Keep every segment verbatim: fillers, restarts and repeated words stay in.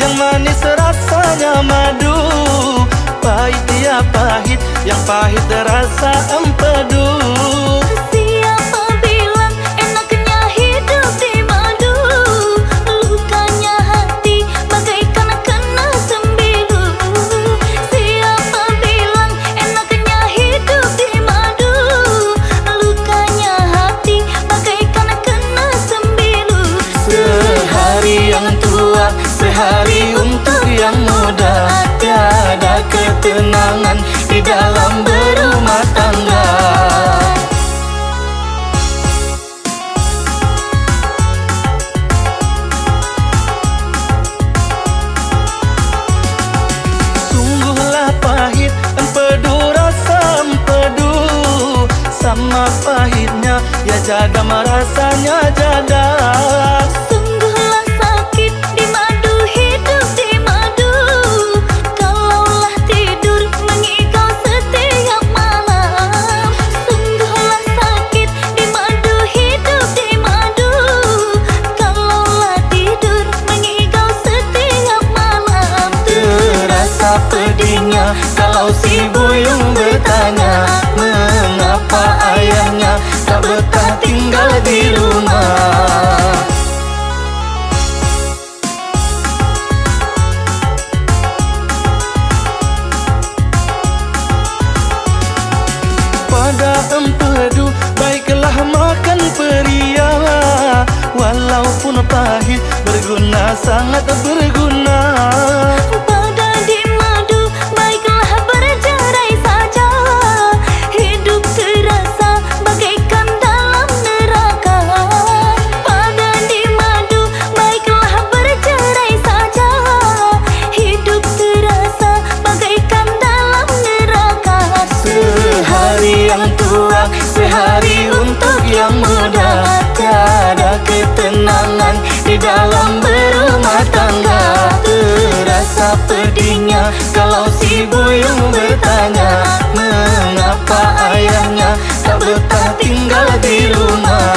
Yang manis rasanya madu, pahit ya pahit, yang pahit rasa empedu. Siapa bilang enaknya hidup di madu? Lukanya hati bagaikan kena sembilu. Siapa bilang enaknya hidup di madu? Lukanya hati bagaikan kena sembilu. Sehari yang tua, sehari untuk yang muda. Tiada ketenangan di dalam berumah tangga. Sungguhlah pahit empedu rasa empedu, sama pahitnya ya jadam rasanya jadam. Sungguhlah sakit di madu, hidup di madu. Kalaulah tidur mangigau setiap malam. Sungguhlah sakit di madu, hidup di madu. Kalaulah tidur mangigau setiap malam. Terasa pedihnya kalau si buyung bertanya, mengapa ayahnya tak betah tinggal di rumah. Pada empedu, baiklah makan peria, walaupun pahit, berguna, sangat berguna. Pada di madu, baiklah bercerai saja, hidup terasa bagaikan dalam neraka. Pada di madu, baiklah bercerai saja, hidup terasa bagaikan dalam neraka. Sehari yang tua, sehari untuk yang muda. Tiada ketenangan di dalam berumah tangga. Terasa pedihnya kalau si buyung bertanya, mengapa ayahnya tak betah tinggal di rumah.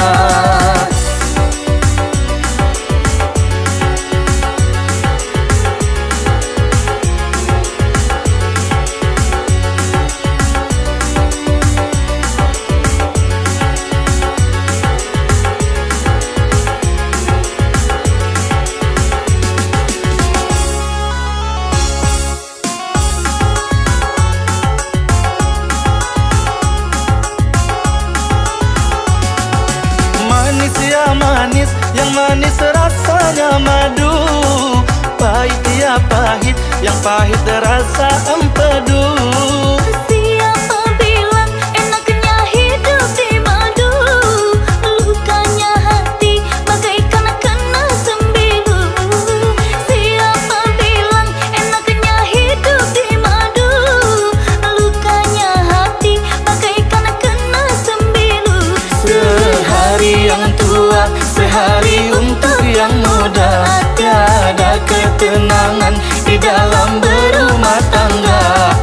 Manis ya manis, yang manis rasanya madu. Pahit ya pahit, yang pahit rasa empedu. Siapa bilang enaknya hidup di madu? Lukanya hati bagaikan kena sembilu. Siapa bilang enaknya hidup di madu? Lukanya hati bagaikan kena sembilu. Sehari yang tua, sehari untuk yang muda. Tiada ketenangan di dalam berumah tangga.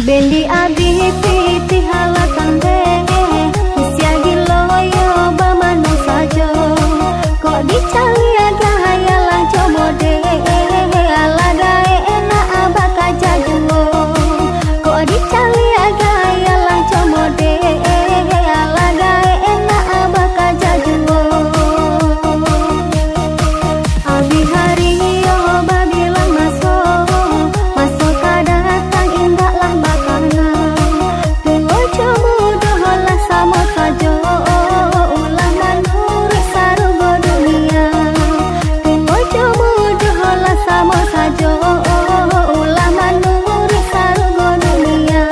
Bendi abih pitih alah tandeh, usia gilo yo bamano sajo. Kok dicaliak gaya lanco modeh, alah gaek enak bakaja juo. Kok dicaliak gaya lanco modeh, alah gaek enak bakaja juo. Abih ari yo babilang maso, maso ka datang indaklah bakana. Tuo jo mudo lah samo sajo, ulah manuruik sarugo dunia. Tuo jo mudo lah samo sajo, ulah manuruik sarugo dunia.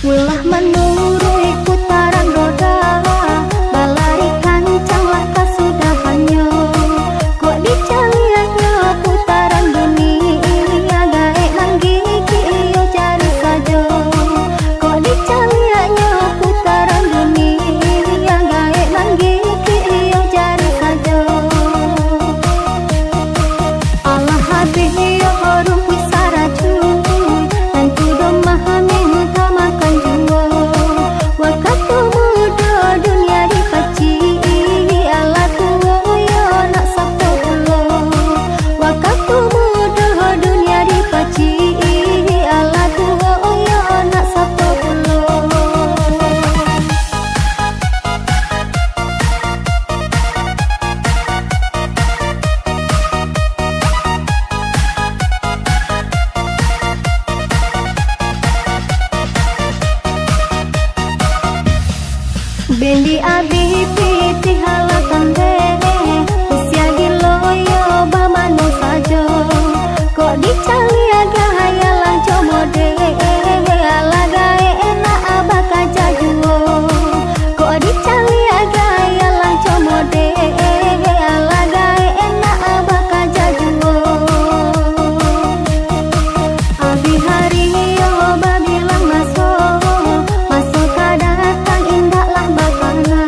Ulah manuruik putaran roda, balari kancanglah kasudahannyo. Kok dicaliaknyo putaran dunia, gaek manggigik iyo jari sajo. Kok dicaliaknyo putaran dunia, gaek manggigik iyo jari sajo. Alah abih iyo rumpuik saraju, tantu domah minta makan juo. Wakatu mudo dunia dipacik, alah tuo yo nak sapo pulo. Wakatu mudo dunia dipacik, alah tuo yo nak sapo pulo. Bendi abih pitih alah tandeh, usia gilo yo bamano sajo. Kok dicaliak gaya lanco modeh, alah gaek enak bakaja juo. Kok dicaliak gaya lanco modeh, alah gaek enak bakaja juo. Abih ari yo babilang maso, maso ka datang indaklah bakana.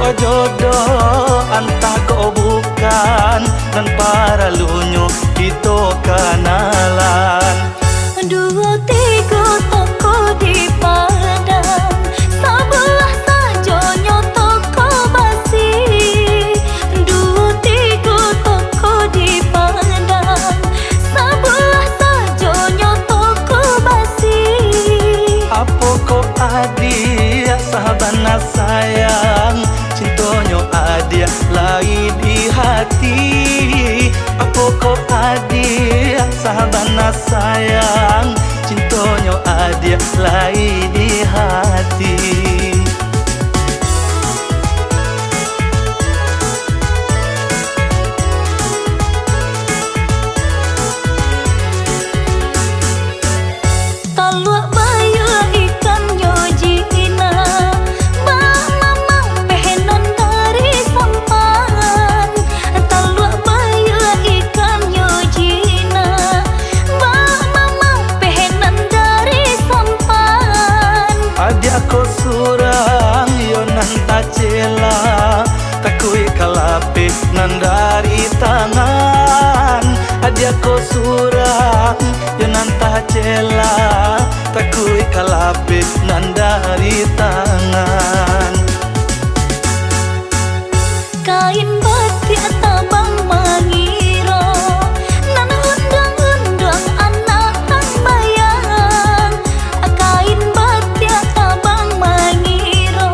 Jodoh antah kok bukan, nan paralunyo kito kanalan. Duo tigo toko di Padang, sabuah sajonyo toko basi. Duo tigo toko di Padang, sabuah sajonyo toko basi. Apo kok adiak sabana sayang, cintonyo adiak lai di hati? Apo kok adiak sabana sayang, cintonyo adiak lai di hati? Taluak bayua ikannyo jinak, bak mamapeh nan dari Samparan. Taluak bayua ikannyo jinak, bak mamapeh nan dari Samparan. Adiak ko surang yo nan tacela, takuik ka lapeh nan dari tangan. Adiak ko surang yo nan tacela, takuik ka lapeh nan dari tangan. Kain batiak tabang mangiro, nan unduang-unduang anak rambayang. Kain batiak tabang mangiro,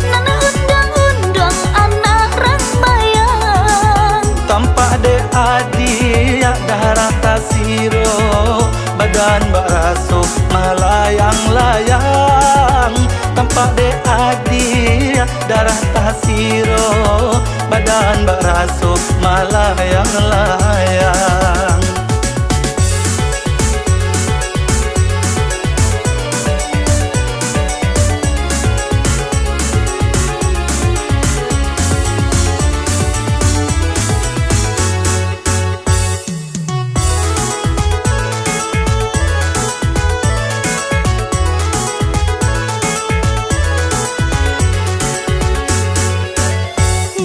nan unduang-unduang anak rambayang. Tampak dek adiak darah tasiro, badan bak raso malayang-layang. Tampak dek adiak darah tasiro, badan bak raso malayang-layang.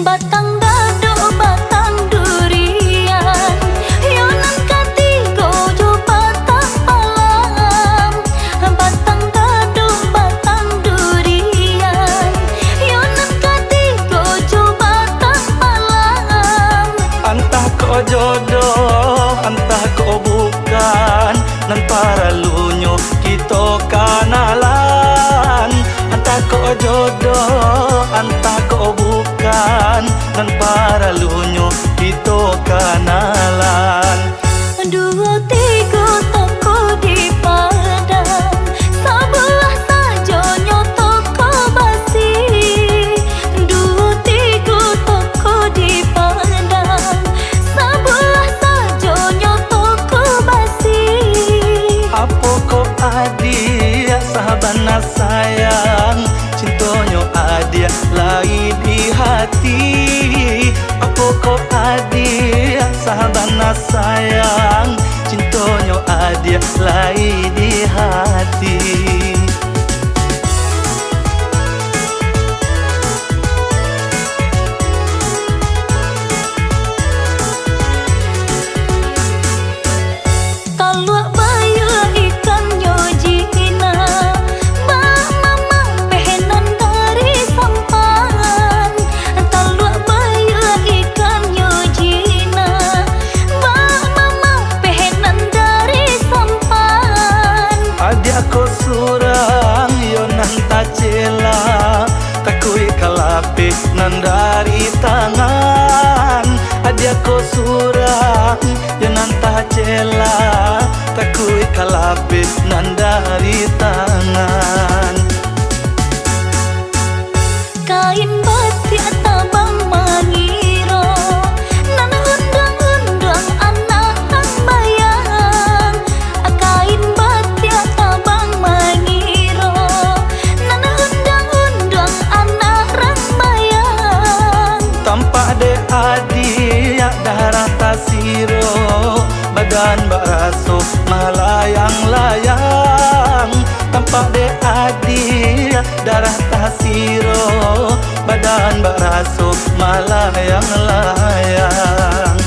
Batang gadok, batang durian, yo nan katigo jo batang palam. Batang gadok, batang durian, yo nan katigo jo batang palam. Antah kok jodoh, antah kok bukan, nan paralunyo kito kanalan. Antah kok jodoh, antah kok bukan, nan paralunyo kito kanalan. Duo tigo toko di Padang, sabuah sajonyo toko basi. Duo tigo toko di Padang, sabuah sajonyo toko basi. Apo kok adiak sabana sayang, cintonyo adiak lai di hati? Apo kok adiak sabana sayang, cintonyo adiak lai di hati? Taluak bayua ikannyo jinak, bak mamapeh nan dari Samparan. Taluak bayua ikannyo jinak, bak mamapeh nan dari Samparan. Adiak ko surang yo nan tacela, takuik ka lapeh nan dari tangan. Adiak ko surang yo nan tacela, takuik ka lapeh nan dari tangan. Kain batiak tabang mangiro, nan unduang-unduang anak tambayang. Kain batiak tabang mangiro, nan unduang-unduang anak rambayang. Tampak dek adiak darah tasiro, badan bak raso malayang-layang. Tampak dek adiak darah tasiro, badan Asup malayang-layang.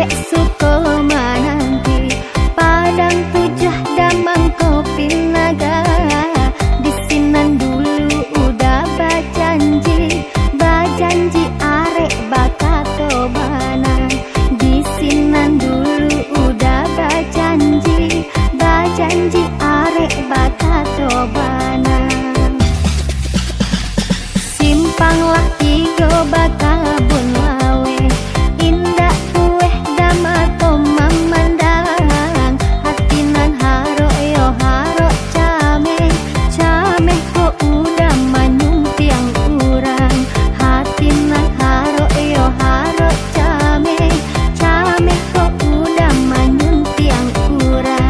Suko mananti, Padang Tujuah Damang Kopinaga. Di sinan dulu udah bajanji, bajanji arek bakato bana. Di sinan dulu udah bajanji, bajanji arek bakato bana. Simpang lah tigo bakabun laweh, indak pueh damato mamandang. Hati nan harok yo harok cameh, cameh ko udah manyuntiang urang. Hati nan harok yo harok cameh, cameh ko udah manyuntiang urang.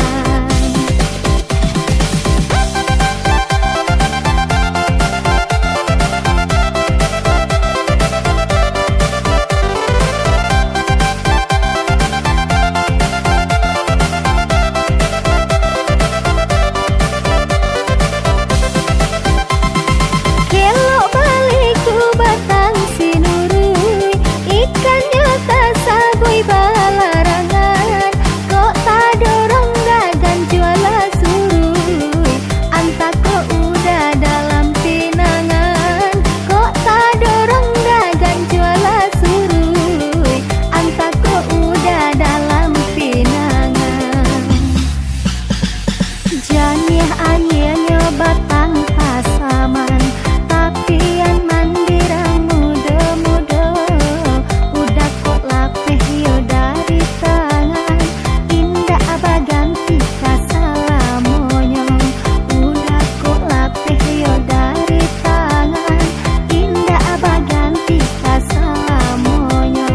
Kelok baliku batang sinuruik, ikannyo tasabui balarangan. Kok tadorong dagang jualah suruik, antah kok udah dalam pinangan. Kok tadorong dagang jualah suruik, antah kok udah dalam pinangan. Janiah anyianyo batang pasaman, tapian mandirang mudo-mudo. Udah kok lapeh yo dari tangan, indak baganti ka salamonyo. Udah kok lapeh yo dari tangan, indak baganti ka salamonyo.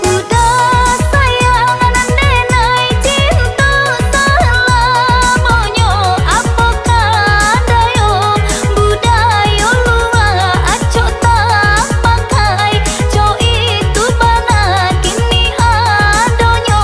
Udah sayang nan denai cinto salamonyo, apo ka dayo budayo lua acok tapakai, co itu bana kini adonyo.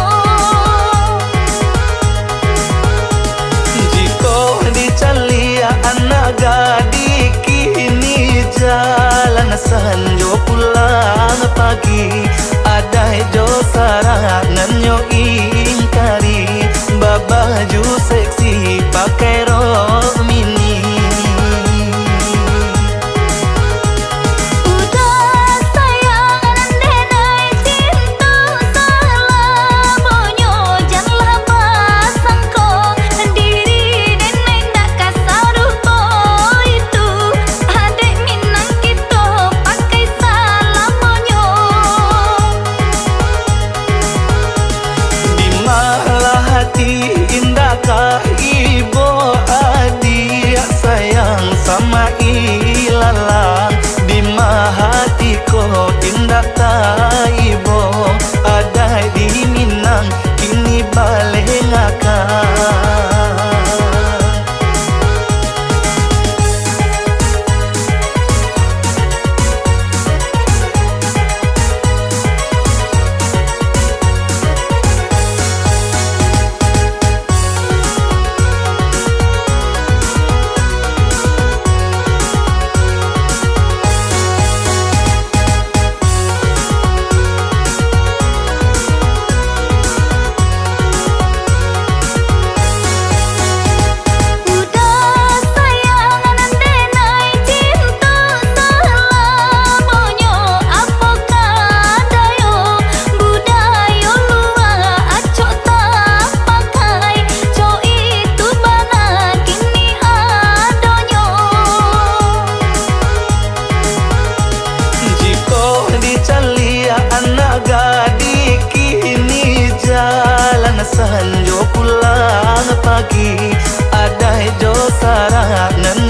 Jikok dicaliak anak gadih kini, jalan sanjo pulang pagi, adaik jo saranak nan nyo ingkari, babaju seksi pakai rok mini. Udah sayang nan denai cinto salamonyo, janlah basangko diri denai ndak ka sarupo itu. Adek Minang kito pakai salamonyo. Di malah hati indak ka ibo, adiak sayang sama ilalang. Di ma hati ko indak ka ibo, adaik di Minang kini balengakan. Sanjo pulang pagi, adaik jo sarak nan